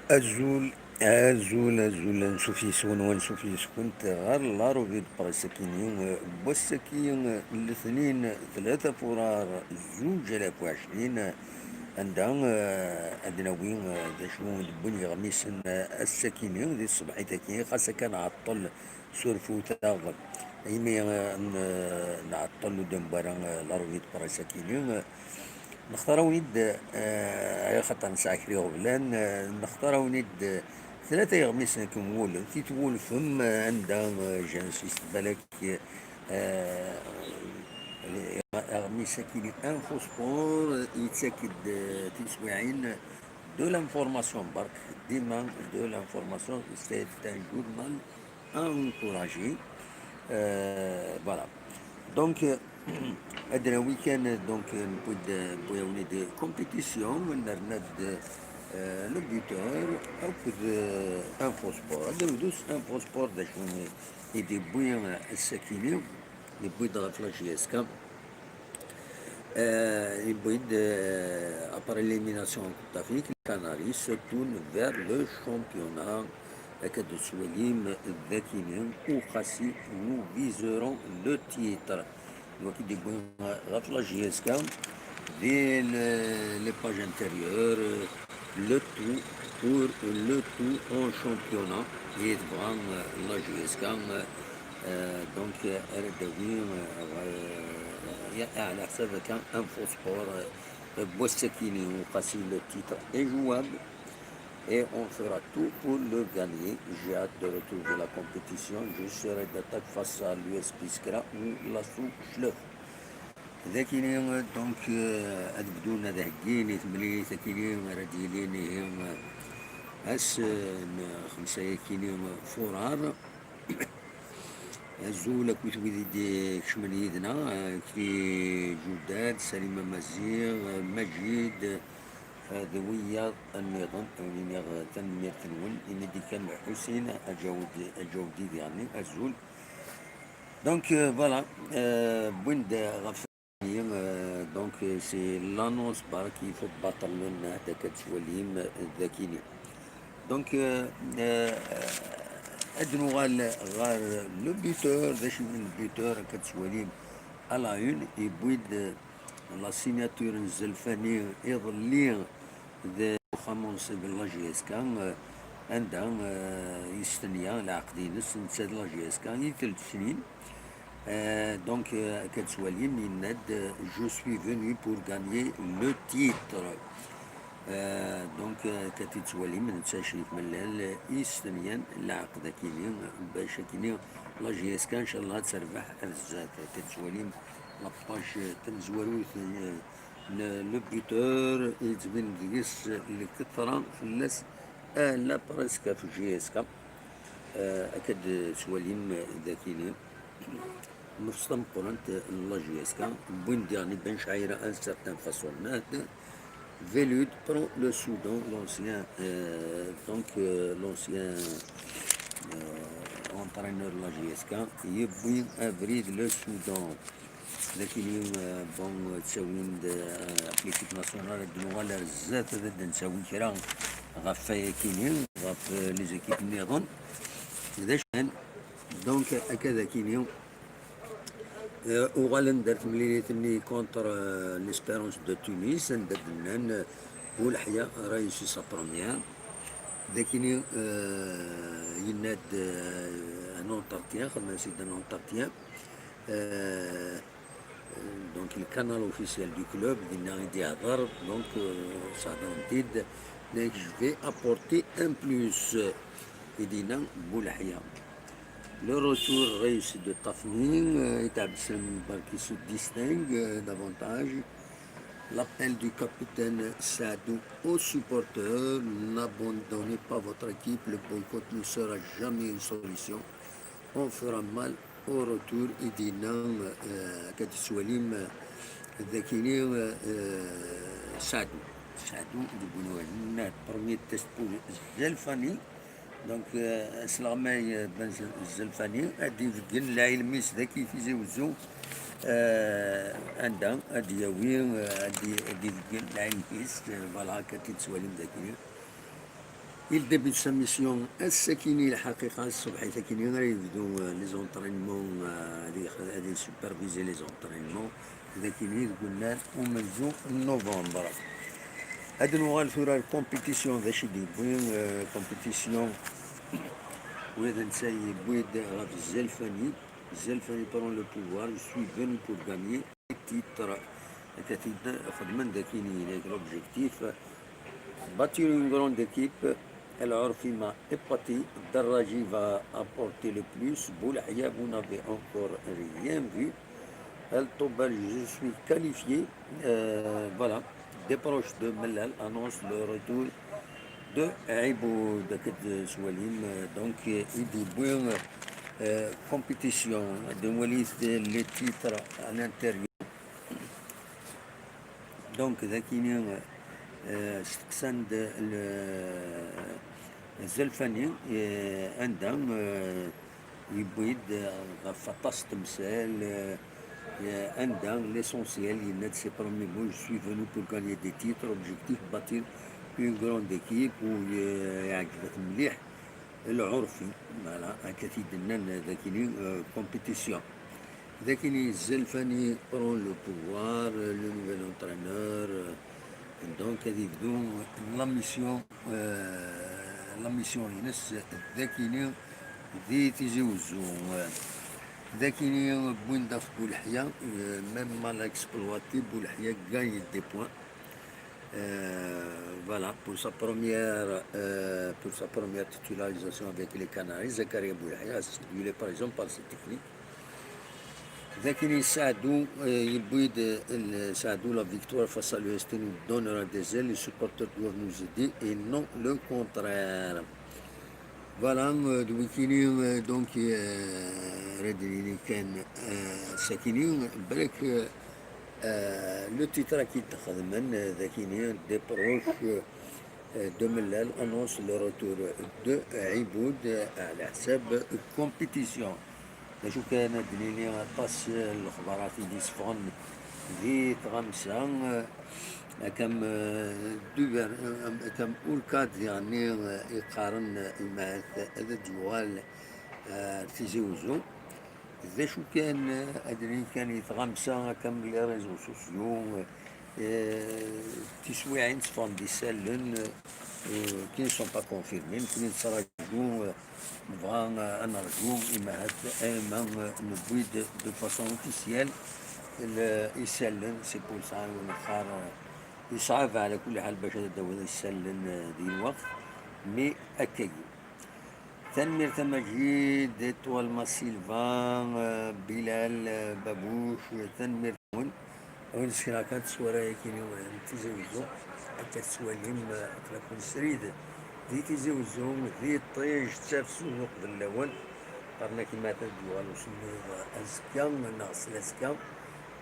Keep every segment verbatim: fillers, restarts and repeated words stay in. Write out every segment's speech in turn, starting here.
Azul, azul, azul, ansuf yes-wen, wansuf yes-kent ɣer la revue de presse akini, n wass-agi, letnin, tlata furar, zuǧ alaf u ɛecrin, anda, eh, ad nawi, eh, d acu d-wwin yeɣmisen, eh, ass-akini, di tṣebḥit-agi, xas akka nɛeṭṭel, surfut-aɣ imi, eh, n-, nɛeṭṭel ur d-newwi ara, eh, la revue de presse akini, eh, nextar-awen-id, eh, axaṭer nesɛa kra iɣeblan, eh, nextar-awen-id, eh, tlata iɣmisen akken wulem, i twulfem, eh, anda, eh, j'insiste balak, eh, aɣmis akini Info Sport, eh, yettak-d, eh, tiswiɛin de l'information, bark, dima de l'information, c'est un journal à encourager. Euh, voilà. Donc, euh, ad nawi kan, donc, euh, newwi-d, newwi-awen-id compétition, nerna-d, euh, le buteur, akked, euh, Info Sport. Ad nebdu s Info Sport, d acu i d-yewwi, euh, ass-akini, yewwi-d ɣef la J S K. Euh, yewwi-d, euh, après l'élimination contre l'Afrique, les Canaries se tournent vers le championnat. Akka d-tettwalim d akini, uxasi, nous viserons le titre. Donc, il débrouille la J S K dès le, les pages intérieures, le tout pour le tout en championnat. Et devant, euh, la J S K, euh, donc, euh, elle devient, euh, euh, على حساب كان Info Sport, euh, Boissakini, on facile le titre est jouable. Et on fera tout pour le gagner. J'ai hâte de retrouver la compétition. Je serai d'attaque face à l'U S P Skra ou l'Assaut Schleuf. Dakini, donc, euh, ad bdun ad heggin i temlilit akini ara d-yilin ihi, euh, ass, euh, n xemsa yakini, euh, furar. Azul akkit wid i d-ikecmen yid-neɣ, euh, kri Judad, Salima Maziɣ, euh, Majid, euh, d wiyaḍ nniḍen, ad wen-iniɣ tanemmirt-nwen, imi d-ikkan Ḥusin Aǧawdi, Aǧawdi diɣenni, azul. Donc, euh, voilà, euh, wwin-d ɣef, euh, donc, euh, c'est l'annonce, bark, il faut battre le nat, akka d-tettwalim, euh, dakini. Donc, euh, euh, ad nuɣal ɣer le buteur, d acu n buteur, akka d-tettwalim à la une, yewwi-d, euh, la signature n Zelfani iḍelli d uxxam unṣib n la J S K, euh, anda, euh, yestenya lɛeqd-ines netta d la J S K i telt snin. Euh, donc, euh, akka d-tettwalim, yenna-d, euh, je suis venu pour gagner le titre. Euh, donc, euh, akka d-tettwalim, netta Crif Mellal, euh, i yestenyan lɛeqd akini, bac akini la J S K, ncallah, ad terbeḥ ar zdat. Akka d-tettwalim la page tamezwarut, euh, n le buteur, yettbin deg-s lketra fell-as, ala presque ɣef J S K. Euh, akka d-tettwalim dakini. Mebsut tameqqrant n la J S K, wwin-d diɣen Ben Chaïra, un certain Façonnade. Velud prend le Soudan, l'ancien, euh, donc, euh, l'ancien, euh, entraîneur de la J S K, yewwi abrid le Soudan. Dakini, euh, bon, ttawin-d, euh, ɣef l'équipe nationale, ad nuɣal ar zdat, ad d-ntawi kra ɣef wayakini, ɣef, euh, les équipes nniḍen. D acu kan, donc, akka dakini, euh, uɣalen-d ar temlilit-nni contre, euh, l'Espérance de Tunis, anda d-nnan, euh, Boulahia réussit sa première. Dakini, euh, yenna-d, euh, un entretien, xedmen-as-id un entretien. Euh, donc, le canal officiel du club, dinna i d-ihder, donc, euh, sɛedren-t-id, donc, je vais apporter un plus, i d-yenna Boulahia. Le retour réussi de Tafni, euh, et Abdeslam Barki se distingue, euh, davantage. L'appel du capitaine Sadou aux supporters, n'abandonnez pas votre équipe, le boycott ne sera jamais une solution. On fera mal au retour, i d-yenna, euh, akka d-tettwalim, euh, dakini, euh, Sadou. Sadou, deg unwal n premier test pour Zelfani. Donc, euh, asleɣmay, euh, Ben Zelfani, ad d-ibeggen lɛilm-is daki Tizi Wezzu, euh, anda ad d-yawi, euh, ad d-, ad d-ibeggen lɛilm-is, euh, voilà, akka d-tettwalim daki. Il débute sa mission ass-akini, lḥaqiqa, ṣṣbeḥ-it akini ara yebdu, euh, les entraînements, euh, ad yex-, ad yessupervise les entraînements, d akini deg unnar umenzu n novembre. Ad nuɣal tura ar compétition, d acu i d-yewwi, euh, compétition, ula d netta yewwi-d ɣef Zelfani. Zelfani prend le pouvoir, je suis venu pour gagner. Titre, akka t-id-xedmen d akini, l'objectif, bâtir une grande équipe. Al Orfi m'a épaté, Darraji va apporter le plus, Boulahia, vous n'avez encore rien vu. El Tobal, je suis qualifié. Euh, voilà, des proches de Mellal annonce le retour de Iboud, d akken tettwalim, euh, donc, euh, i d-yewwi, euh, compétition, ad nwali les titres à l'intérieur. Donc, d akini, euh, steqsan-d le Zelfani, euh, anda, euh, yewwi-d, euh, ɣef aṭas n temsal, euh, euh, anda l'essentiel, yenna-d ses premiers mots, je suis venu pour gagner des titres, objectif bâtir une grande équipe, u, euh, yeɛǧeb-it mliḥ. Lɛurfi, voilà, akka t-id-nnan d akini, euh, compétition. D akini Zelfani prend le pouvoir, euh, le nouvel entraîneur, euh, donc ad yebdu la mission, euh, la mission-ines d akini di Tizi Uzzu. D akini wwin-d ɣef Boulahia, euh, même mal exploité, Boulahia gagne des points. Euh, voilà, pour sa première, euh, pour sa première titularisation avec les Canaries, Zakaria Boulahia a séduit les Parisiens par ses techniques. D akini Saadou, euh, yewwi-d, euh, Saadou, la victoire face à l'O S T nous donnera des ailes, les supporters doivent nous aider et non le contraire. Voilà, euh, d wikini, euh, donc, euh, ara d-nini kan, euh, sakini, balak, euh, euh, le titre-agi d-xedmen, euh, d akini, des proches, euh, de Mellal annonce le retour de Iboud, euh, ɛla ḥsab compétition. D acu kan, ad d-nini aṭas, euh, n lexbarat i d-yesseffɣen di tɣamsa, euh, akka am, euh, Duber, euh, akka am Urkad, yeɛni, euh, yeqqaren, euh, imahat ad d-yuɣal, euh, ar Tizi Uzzu. D acu kan, euh, ad d-nini kan i tɣamsa, akka am les réseaux sociaux, euh, euh, tiswiɛin tteffɣen-d isallen, euh, qui ne sont pas confirmés, nekni nettraǧu, euh, Nebɣa, eh, ad nerǧu, imahat, ama, eh, newwi-d de façon officielle le, isallen, c'est pour ça i neqqar, eh, yeṣɛeb ɛla kulli ḥal bac ad d-tawiḍ isallen, eh, di lweqt, mais akkagi. Tanemmirt a Majid, Étoile Massilva, eh, Bilal, eh, Babouche, tanemmirt. Win sekna kan ttwara yakini n Tizi Uzzu, akka tettwalim, eh, aql-aken srid di Tizi Uzzu, di Ṭij, d tafsut uqbel lawan. Qqaren-ak imahat ad d-yuɣal usemmiḍ azekka neɣ s lazekka,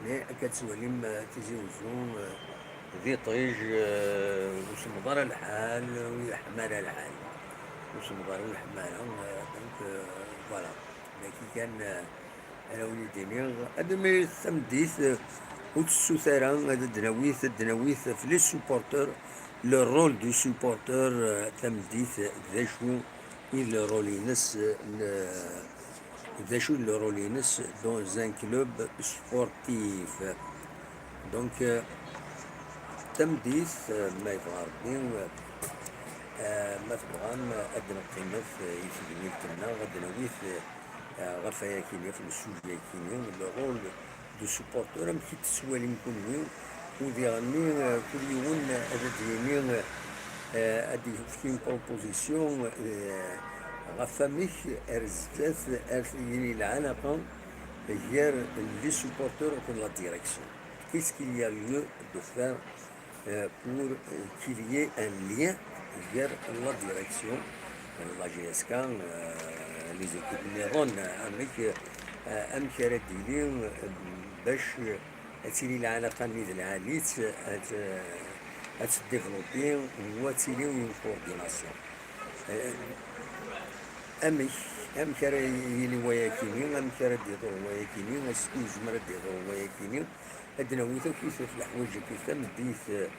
mais akka tettwalim, eh, Tizi Uzzu, eh, di Ṭij, eh, ur semmeḍ ara lḥal, ur yeḥma ara lḥal, ur semmeḍ ara, ur yeḥma ara, eh, donc, eh, voilà. Dagi kan, eh, Ara wen-d-iniɣ, ad d-nini tameddit, eh, ur tettut ara, ad d-nawi, ad d-nawi ɣef les supporters, le rôle du supporter, eh, tameddit, d acu i d le rôle-ines, eh, le, d acu i d le rôle-ines dans un club sportif. Donc, eh, tameddit, eh, ma yebɣa Rebbi, eh, ma tebɣam, eh, ad d-neqqimet, eh, i tegnit-nneɣ, ad d-nawi, eh, ɣef wayakini, ɣef le sujet-akini, le rôle du supporter, amek i t-tettwalim kunwi, u diɣenni, eh, kul yiwen ad d-yini, eh, ad d-yefk une proposition, eh, ɣef wamek ar zdat ar yili lɛalaqa gar les supporters akked la direction. Qu'est-ce qu'il y a lieu de faire, euh, pour, euh, qu'il y ait un lien vers la direction, euh, la G S K, euh, les équipes nniḍen, euh, amek, euh, amek ara d-tili, euh, bac, euh, ad tili lɛalaqa-nni d lɛali-tt, ad, euh, ad teddivlupi, u ad tili une coordination. Euh, amek, amek ara yili wayakini, amek ara d-iḍru wayakini, acu yezmer ad d-iḍru wayakini, ad d-nawi takit ɣef leḥwaǧ-agi tameddit, eh,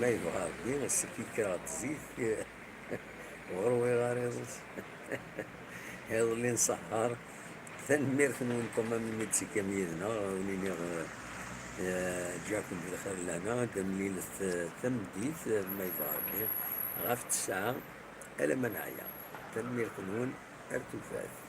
ma yebɣa Rebbi, ass-agi kkreɣ-d zik, eh, ur ɣriɣ ara iḍes. Iḍelli nṣeḥḥer. Tanemmirt-nwen quand même imi d-tekkam yid-neɣ, ad wen-iniɣ, eh, ǧǧakum di lxir lehna, ad d-nemlilet, eh, tameddit, eh, ma yebɣa Rebbi, ɣef ttesɛa, alamma neɛya. Tanemmirt-nwen, ar tufat.